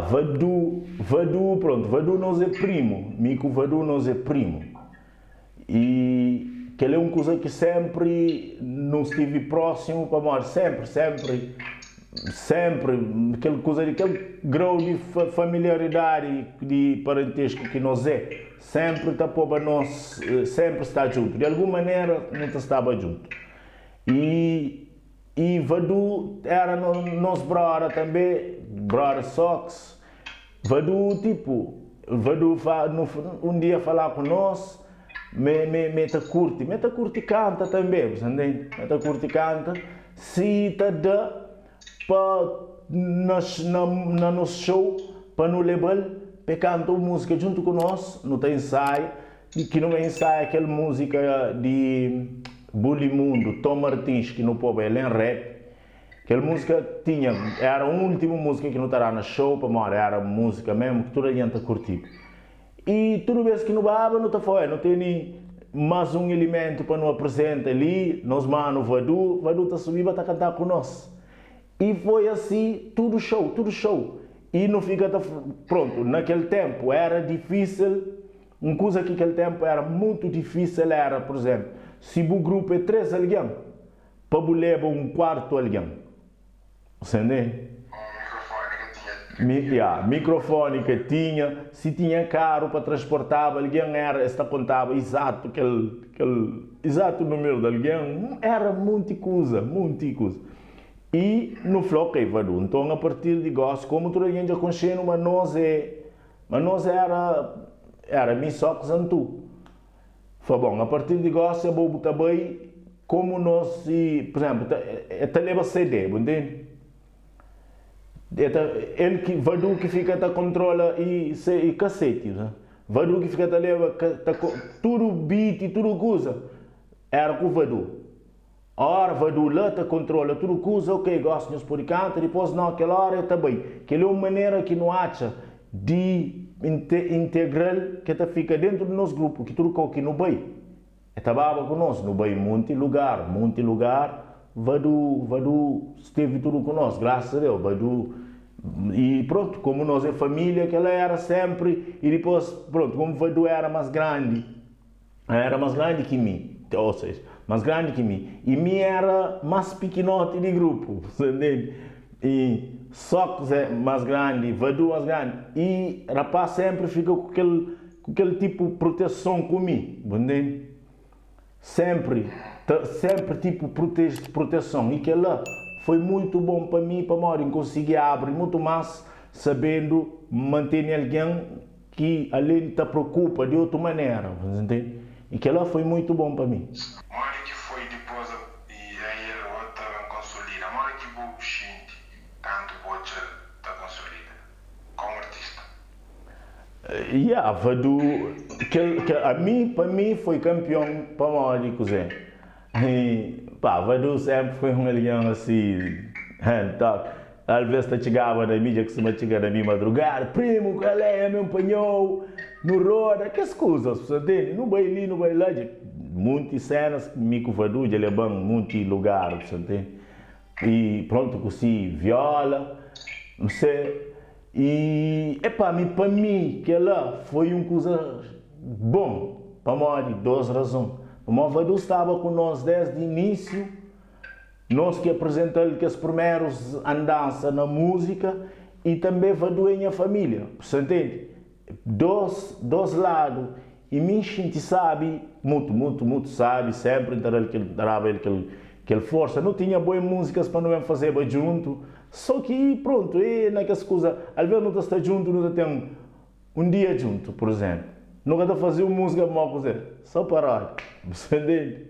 Vadu, Vadu, pronto, Vadu nos é primo, mi ku Vadu nos é primo. E kel é un kuza ki sempri nu stivi próximo pamodi sempri, sempri, sempri kel kuza di kel grau di familiaridadi di parentesku ki nos é, sempri ta poba nos sempri sta djuntu, di algun manera nu ta staba djuntu. E E Vadu era nos broda tanbe, broda Sox. Vadu tipo, Vadu un dia fala ku nos me me ta kurti, me ta kurti kanta tanbe, bu sa ntende? Me ta kurti kanta, si ta da pa na na nos show pa nu lebal pa e kanta un musika djuntu ku nos, nu ta insaia. Di ki nu ensaia kel múzika di Bulimundo, Tom Martins, ki nu poba el en rap. Kel múzika tinha, era últimu múzika ki nu ta da na show, pamodi era múzika mesmu ki tudu algen ta kurtiba. I tudu bes ki nu baba nu ta fla, nu tene mas un ilimentu pa nu aprizenta li, nos manu Vadu, Vadu ta subiba ta kanta ku nos. I foi asi tudu show, tudu show. I nu fika ta, prontu, na kel ténpu era difísil. Un kuza ki kel ténpu éra mutu difísil éra, pur izénplu, si bu grupu é três algen, pa bu leba un kuartu algen. Você ntende? Mikrofóni ka tinha. Ya, mikrofóni ka tinha. Si tinha karu pa transportaba algen, éra, es ta kontaba izatu kel, kel izatu númeru di algen. Éra monti kuza, monti kuza. I nu fla, ok, Vadu, nton apartir di gósi, komu tudu algen dja konxe-nu ma nos é Ma nos era era mi so ku Zantu. Fla, bon, a partir di gosi abo bu ta bai komu nos i, pur izemplu, ta e ta leba CD, bu ntende? E ta el ki Vadu ki fika ta kontrola i se i kaseti, Vadu ki fika ta leba ta tudu beat tudu kuza era ku Vadu. Ora Vadu la ta kontrola tudu kuza, ok, gosi nhos pode kanta, dipos no, kel ora e ta bai. Kel é un manera ki nu atxa di integral ke ta fika dentu di nos grupu, ki tudu kau ki nu bai, e ta baba ku nos. Nu bai munti lugar, munti lugar, Vadu, Vadu stevi tudu ku nos, grasas a Deus, Vadu, i prontu, komu nos é familia, kela era sempri, i dipos, prontu, komu Vadu era mas grandi, El éra más grandi ki mi, ô seja, más grandi ki mi, i mi éra más pikinoti di grupu, bu ntende? I Sókris é más grandi, Vadu más grandi, i rapás sénpri fika ku kel, ku kel tipu proteson ku mi, bu ntende? Sénpri, ta, sénpri tipu proteje, proteson, i kel-la foi mutu bon pa mi pamodi N konsigi abri mutu más sabendu mantene algen Ki alén ta prokupa di otu manera, bu ntende? I kela foi muitu bon pa mi. Modi ki foi dipôs a i el o ta ben konsolida? Modi ki bu xinti kantu bu odja-l ta konsolida komu artista? Ya, Vadu, kel, kel, ami, pa mi foi kanpion pamodi kuzê? Pa, Vadu sénpri foi un algen asi, top. Alvês ta txigaba na mi, dja kustuma txiga na mi madrugada, Primu, kal é? Ami N panha-u nu roda, kes kuzas, bu sa ntende? Nu bai li, nu bai la, dja munti sénas mi ku Vadu dja leba-m munti lugar, bu sa ntende? I prontu, ku si viola, bu se, i epa, mi pa mi kel-la foi un kuza bon, pamodi dos razon, pamodi Vadu staba ku nos desdi inísiu, Nos ki apresenta-l kes primerus andansa na múzika i tanbe Vadu é nha família. Bu sa ntende? Dos, dos ladu. I mi N xinti sabi, mutu, mutu, mutu sabi, senpri N ta da-l kel, N ta daba el kel, kel forsa. Nu tinha boi múzikas pa nu ben fazeba djuntu, so ki prontu, e na kes kuza, alvês nu ta sta djuntu, nu ta ten un dia djuntu, pur izenplu, nu ka ta faze un múzika pamodi kuzê? So paródia. Bu sa ntende?